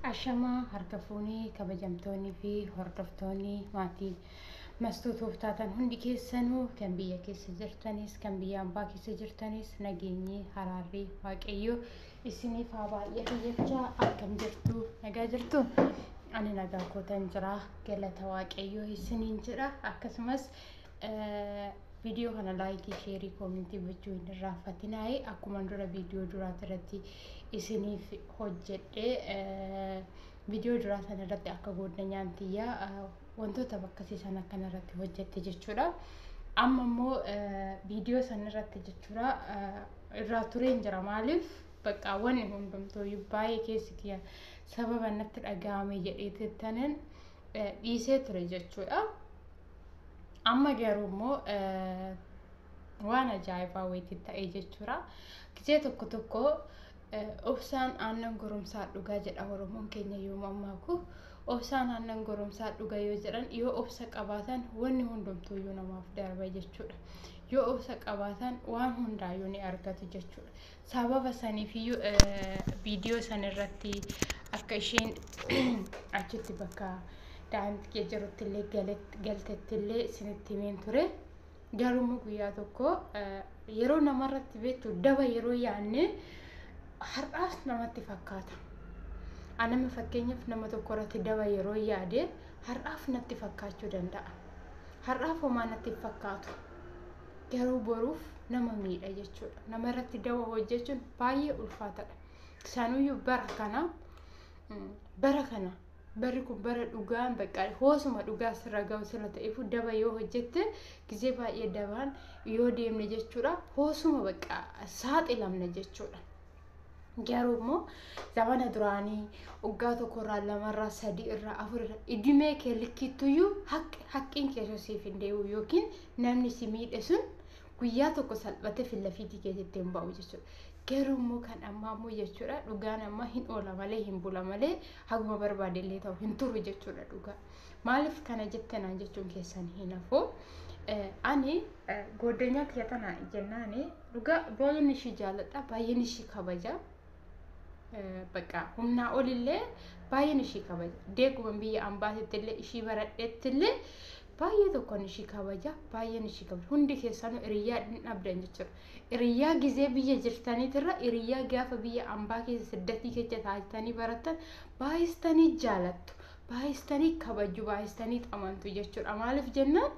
Ashamaa harka fuunee kabajamtoonnii fi hordoftoonni maatii mastuu tooftaatan hundi keessanuu kan biyya keessa jirtanis kan biyya ambaa keessa jirtanis nageenyi haraarri waaqayyoo isiniif haa baay'atu jecha akkam jirtu nagaa jirtu ani nagaa kootan jira galata waaqayyoo isiniin jedha akkasumas viidiyoo kana laayikii sheerii koomentii gochuu hin irraanfatinaa'e akkuma dura viidiyoo duraati irratti isiniif hojjedhe viidiyoo duraa sana irratti akka goodanyaan tiyyaa wantoota bakkasii sana akkana irratti hojjette jechuudha. Amma immoo viidiyoo sana irratti jechuudha irraa tureen jira maaliif bakka wanni hundumtuu baay'ee keessi kiyya sababa natti dhaga'ame jedhee tanan dhiisee ture jechuudha. Amma garuu immoo waan ajaa'ibaa wayiitti ta'e jechuudha. Gisee tokko tokko obsaan aannan goromsaa dhugaa jedha Oromoon keenya yoo mammaaku. Obsaan aannan goromsaa dhugaa yoo jedhan yoo obsa qabaatan wanni hundumtuuyyuu namaaf darba jechuudha. Yoo obsa qabaatan waan hundaayyuu ni argatu jechuudha. Sababa saniifiyyuu viidiyoo sanirratti akka isheen achitti bakka daa'imti kee jirutti illee galtetti illee isinitti himeen ture. Garuu immoo guyyaa tokko yeroo namarratti beektu daba yeroo yaadne har'aas namatti fakkaata. Anama fakkeenyaaf nama tokko irratti daba yeroo yaade har'aaf natti fakkaachuu danda'a. Har'aaf homaa natti hin fakkaatu. Garuu boruuf nama miidha jechuudha. Nama irratti daba hojjechuun baay'ee ulfaataadha. Sanuyyuu bara kana bara kana barri kun bara dhugaan bakka hoosuma dhugaa sirra ga'u sirra ta'eefu daba yoo hojjette gisee baay'ee dabaan yoo deemne jechuudha hoosuma bakka saaxilamna jechuudha. Garuu immoo zamana duraanii waggaa tokkorraa lamarraa sadii irraa afur irraa idimee kee likkiittuyyuu haqqiin kee siif hin deebi'u yookiin namni si miidhe sun guyyaa tokko salphatee fillafiitii keetitti hin ba'u jechuudha. Garuu immoo kan ammaa immoo jechuudha dhugaan ammaa hin oola malee hin bula malee haguma barbaade illee ta'u hin turu jechuudha dhugaa. Maaliif kana jette naan jechuun keessan hin hafu. Ani gooddanyaa kiyya tana jennaani dhugaa baay'een ishii jaalladha baay'een ishii kabaja. Bakka humnaa olillee baay'een ishii kabaja. Deeguma biyya ambaatitti illee ishii baradhetti illee baay'ee tokkoon ishii kabaja baay'een ishii kabaja. Hundi keessanuu hiriyyaa hin dhabdan jechuudha. Hiriyyaa gizee biyya jirtaniitirra hiriyyaa gaafa biyya ambaa keessa siddatii keessa taatanii barattan baay'istanii jaalattu. Baay'istanii kabaju baay'istanii amantu jechuudha. Maaliif jennaan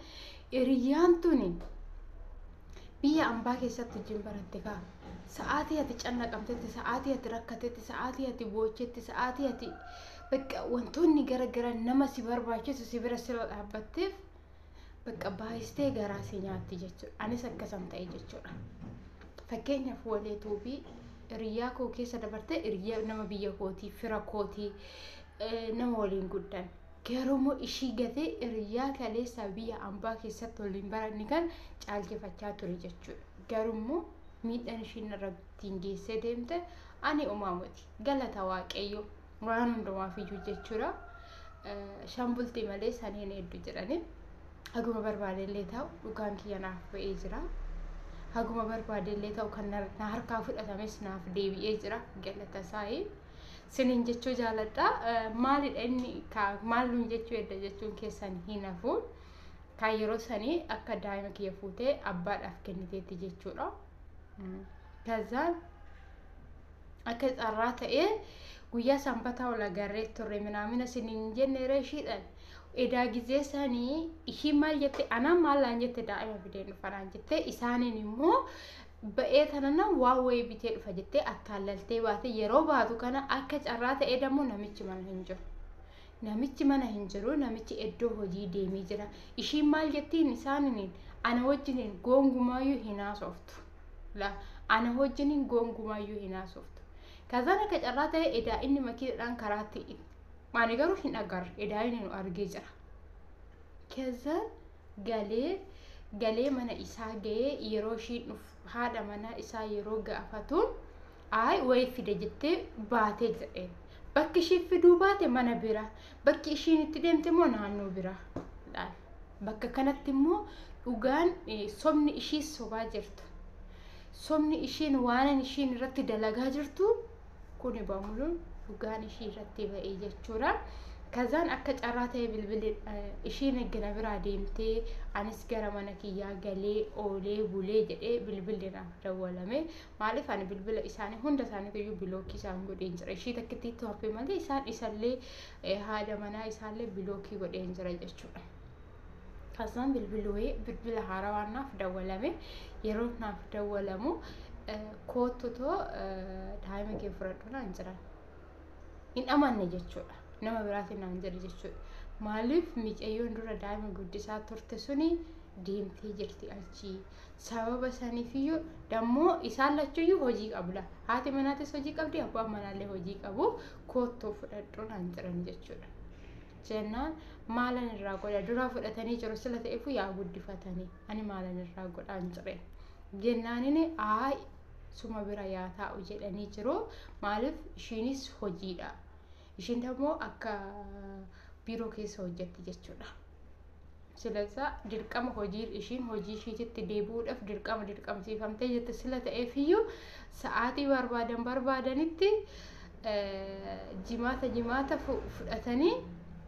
hiriyyaan tuni biyya ambaa keessatti wajjin baratte kaa. Sa'aatii ati cannaqamtetti, sa'aatii ati rakkatetti, sa'aatii ati boochetti, sa'aatii ati bakka wantoonni gara gara nama si barbaachisu si bira sirra dhaabbatteef bakka baay'istee garaa si nyaatti jechuudha. Anis akkasam ta'e jechuudha. Fakkeenyaaf walee tuubii hiriyyaa koo keessa dabartee hiriyyaa nama biyya kootii, fira kootii, nama waliin guddan. Garuu immoo ishii gatee hiriyyaa kaleessa biyya ambaa keessatti waliin baranne kan caalchifachaa ture jechuudha. Garuu immoo miidhaan ishiin irratti geessee deemte ani umaamoti. Galata waaqayyo waan hundumaaf iyyuu jechuudha. Shan bultii malee saniin hedduu jedhanii haguma barbaade illee ta'u dhugaan kiyya naaf ba'ee jira. Haguma barbaade illee ta'u kan na harkaa fudhatames naaf deebi'ee jira. Galata isaayii. Sinin jechuu jaaladha. Maalidha inni maal nuun jechuu edda jechuun keessan hin hafu. Kan yeroo sanii akka daa'ima kiyya fuutee abbaadhaaf kenniteetti jechuudha. Kazaan akka carraa ta'ee guyyaa sanbataa ol agarree turre minaamina sinin jenne ishiidhaan. Edaa gizee sanii ishii maal jette anaan maal laan jette daa'ima fideen dhufa naan jette isaaniin immoo ba'ee tanana waan wayii bitee dhufa jettee attaallaltee baate yeroo baatu kana akka carraa ta'ee dammoo namichi mana hin jiru. Namichi mana hin jiru namichi iddoo hojii deemee jira. Ishiin maal jettiin isaaniin ana wajjiniin goongumaayyuu hin haasoftu. La ana wajjiniin goongumaayyuu hin haasoftu. Kazaan akka carraa ta'e edaa inni makiinadhaan karaatti ani garuu hin agarre edaa inni nu argee jira. Kazaan galee galee mana isaa ga'ee yeroo ishiin haadha mana isaa yeroo gaafatuun ayi wayii fide jettee baatee jedheen. Bakki ishiin fiduu baate mana bira. Bakki ishiin itti deemte immoo naannoo bira. Bakka kanatti immoo dhugaan sobni ishii sobaa jirtu. Sobni ishiin waan ishiin irratti dalagaa jirtu kuni baamuluun Dhugaan ishii irratti ba'ee jechuudha. Kazaan akka carraa ta'e bilbilli ishiin eggana biraa deemtee anis gara mana kiyyaa galee oolee bulee jedhee bilbilli naaf dawwalame. Maaliif ani bilbila isaanii hunda isaaniitu bilookii isaan godheen jira. Ishii takkittiitti hafe malee isaan isallee haadha manaa isaallee bilookii godheen jira jechuudha. Kazaan bilbilli bilbila haarawaa naaf dawwalame. Yeroo naaf dawwalamu koottutoo daa'ima kee fudhadhu naan jiran. Hin amanne jechuudha. Nama biraatiin naan jedhe jechuudha. Maaliif mucayyoon dura daa'ima guddisaa turte suni deemtee jirti achii. Sababa saniifiyyuu dammoo isaan lachuyyuu hojii qabla. Haati manaatis hojii qabdi, abbaan manaallee hojii qabu. Koottoo fudhadhu naan jedhan jechuudha. Jennaan maalan irraa godha duraa fudhatanii jiru sila ta'eefu yaa guddifatanii ani maalan irraa godhaan jedhe. Jennaanini aay suma bira yaa taa'u jedhanii jiru. Maaliif ishiinis hojiidha. Ishiin immoo akka biiroo keessa hojjetti jechuudha. Silasa dirqama hojii ishiin hojii ishiititti deebi'uudhaaf dirqama dirqamsiifamtee jette sila ta'eefiyyuu sa'aatii barbaadan barbaadanitti jimaata jimaata fudhatanii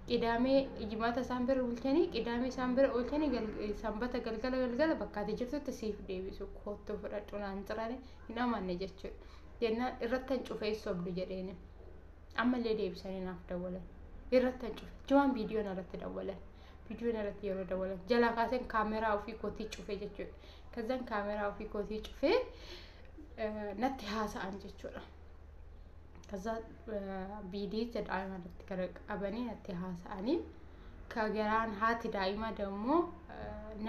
qidaamee jimaata isaan bira bulchanii qidaamee isaan bira oolchanii sanbata galgala galgala bakka ati jirtutti siif deebisu koottoo fudhadhu naan cirane hin amanne jechuudha. Jennaan irratti hin cufee sobdu jedheeni. Ammallee deebisanii naaf dawwalan. Irratti hin cufe. Jimaan viidiyoon irratti dawwalan. Viidiyoon irratti yeroo dawwalan. Jalaa kaaseen kaameraa ofii kootii cufe jechuudha. Kazaan kaameraa ofii kootii cufee natti haasa'an jechuudha. Kazaan viidiyicha daa'ima irratti gara qabanii natti haasa'anii ka garaan haati daa'imaa dammoo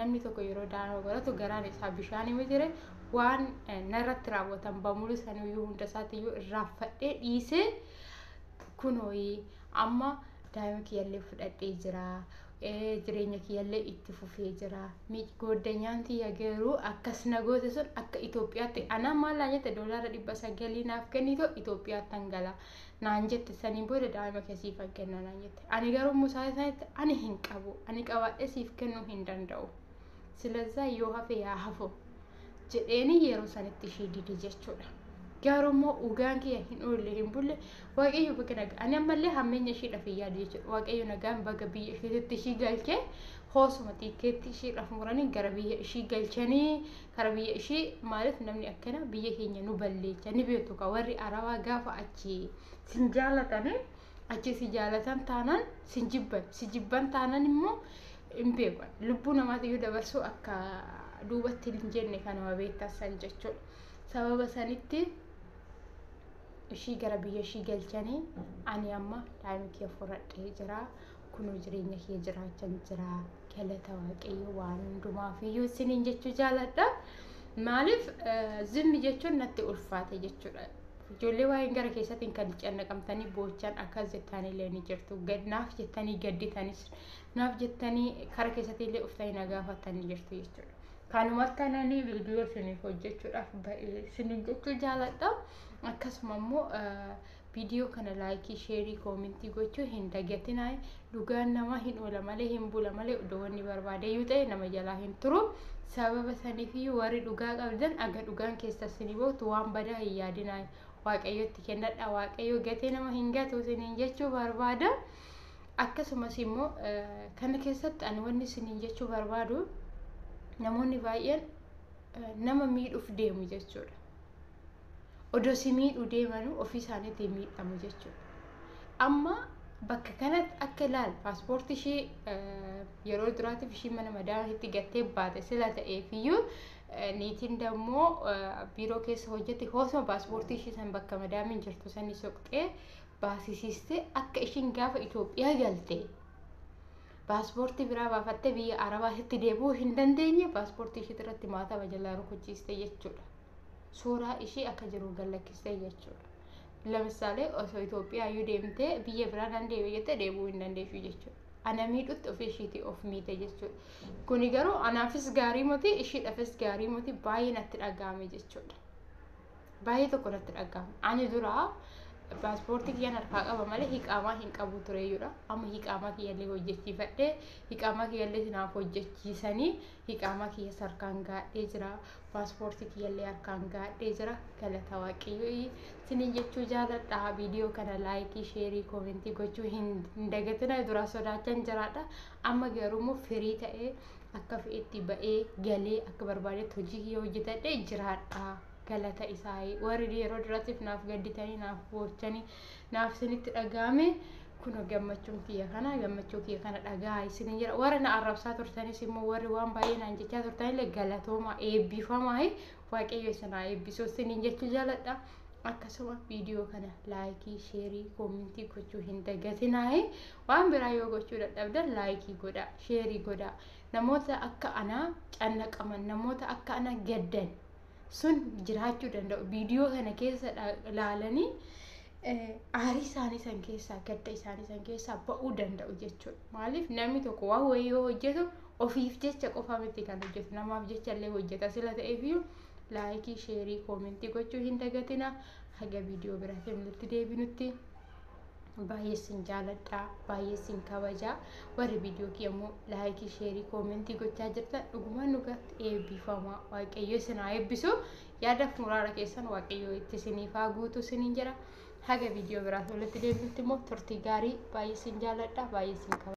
namni tokko yeroo daa'ima godhatu garaan isaa bishaan himi jire waan narratti raawwatan bamulu saniyyuu hunda isaatiyyuu irraanfadhee dhiisee kunooyi amma daa'ima kiyyallee fudhadhee jira. Jireenya kiyyallee itti fufee jira. Gooddanyaan tiyya garuu akkas na goote sun akka Itoophiyaatti anaan maal naan jette $900 naaf kennitoo Itoophiyaatti hangala naan jette saniin booda daa'ima kee siif kenna naan jette. Ani garuu musaa isaanitti ani hin qabu. Ani qabaadhee siif kennuu hin danda'u. Silazaa yoo hafe yaa hafu jedheeni yeroo sanitti ishii dide jechuudha. Garuu immoo dhugaan kiyya hin oolle hin bulle Waaqayyo baga nagaa ani ammallee hammeenya ishiidhaaf hin yaadu jechuudha. Waaqayyo nagaan baga biyya isheetitti ishii galchee hoosuma xiqqeetti ishiidhaaf muranii gara biyya ishii galchanii gara biyya ishii maaliif namni akkana biyya keenya nu balleecha ni beektu ka warri arabaa gaafa achi sin jaalatanii achi si jaalatan taanaan sin jibban si jibban taanaan immoo hin beekan lubbuu namaatiyyuu dabarsuu akka duubatti hin jenne kanuma beektasan jechuudha. Sababa sanitti ishii gara biyya ishii galchanii ani amma daa'ima kiyya fudhadhee jira. Kunoo jireenya kiyya jiraachaa jira. Galata Waaqayyo waan hundumaafiyyuu isiniin jechuu jaaladha. Maaliif zimmi jechuun natti ulfaate jechuudha. Ijoollee waa'een gara keessaatiin kan cannaqamtanii boochaan akkas jettanillee ni jirtu. Naaf jettanii gadditanis naaf jettanii kara keessatti uftanii na gaafatanii jirtu jechuudha. Kanumatti ananii viidiyoo isiniif hojjechuudhaaf ba'ee isiniin jechuu jaaladha. Akkasuma immoo viidiyoo kana laayikii, sheerii, koomentii gochuu hin dagatinaa. Dhugaan namaa hin oola malee hin bula malee iddoo wanni barbaade yoo ta'e nama jalaa hin turu. Sababa saniifiyyuu warri dhugaa qabdan aga dhugaan keessa isinii bootu waan badaa hin yaadinaa. Waaqayyotti kennadha. Waaqayyo gatee nama hin gatu isiniin jechuu barbaada. Akkasumas immoo kana keessatti ani wanni isiniin jechuu barbaadu namoonni baay'een nama miidhuuf deemu jechuudha. Odoo si miidhuu deemanuu ofii isaaniitiin miidhamu jechuudha. Amma bakka kanatti akka ilaal paaspoortii ishee yeroo duraatiif ishii mana madaamiitti gattee baate sila ta'eefiyyuu niitiin dammoo biiroo keessa hojjette hoosuma paaspoortii ishii san bakka madaamiin jirtu sanii soqxee baasisiistee akka ishiin gaafa Itoophiyaa galte paaspoortii biraa baafattee biyya Arabaatti deebi'uu hin dandeenye paaspoortii ishee irratti maatama jalaa rukuchiiste jechuudha. Suuraa ishee akka jiru gallakkistee jechuudha. Lamisaalee osoo Itoophiyaa iyyuu deemtee biyya biraa nan deebi'e jettee deebi'uu hin dandeessu jechuudha. Ana miidhutti ofii ishiitii of miite jechuudha. Kuni garuu anaafis gaarii miti ishiidhaafis gaarii miti baay'ee natti dhaga'ame jechuudha. Baay'ee tokko natti dhaga'ame. Ani duraa Paaspoortii kiyyaan harkaa qaba malee hiqaamaa hin qabu tureyyuudha. Amma hiqaamaa kiyyallee hojjechiifadhee, hiqaamaa kiyyallee naaf hojjechiisanii, hiqaamaa kiyyas harkaan gaadhee jira. Paaspoortii kiyyallee harkaan gaadhee jira. Galata Waaqayyoo isiniin jechuu jaaladha. Viidiyoo kana laayikii, sheerii, koomentii gochuu hin dagatina. Dura sodaachan jiraadha. Amma garuu immoo firii ta'ee akka fe'etti ba'ee galee akka barbaadetti hojii kiyya hojjetadhee jiraadha. Galata isaa. Warri yeroo duraatiif naaf gadditanii, naaf boochanii, naaf isinitti dhaga'ame, kun gammachuun kiyya kana, gammachuu kiyya kana dhagaa isinin jira. Warri na arrabsaa turtanis immoo, warri waan baay'ee naan jechaa turtanillee, galatooma, eebbifamaa, Waaqayyo isin haa eebbisuu isinin jechuu jaaladha. Akkasuma viidiyoo kana laayikii, sheerii, koomentii gochuu hin dagatinaa. Waan biraa yoo gochuu dadhabdan laayikii godhaa, sheerii godhaa. Namoota akka anaa cannaqaman, namoota akka anaa gaddan sun jiraachuu danda'u. Viidiyoo kana keessa ilaalanii aarii isaanii san keessaa, gadda isaanii san keessaa ba'uu danda'u jechuudha. Maaliif, namni tokko waan wayii yoo hojjetu ofiif jecha qofa miti kan hojjetu, namaaf jecha illee hojjeta sila ta'eefiyyuu, laayikii, sheerii, koomentii gochuu hin dagatina. Haga viidiyoo biraatiin walitti deebinutti baay'ee sin jaaladha, baay'ee sin kabajaa. Warri viidiyoo kiyya immoo laayikii, sheerii, koomentii gochaa jirtan dhugumaan dhugatti eebbifamaa. Waaqayyo isin haa eebbisu. Yaada muraara keessan Waaqayyo itti isiniif haa guutu isiniin jedha. Haga viidiyoo biraatiin walitti deebinutti immoo turtii gaarii. Baay'ee sin jaaladha, baay'ee sin kabaja.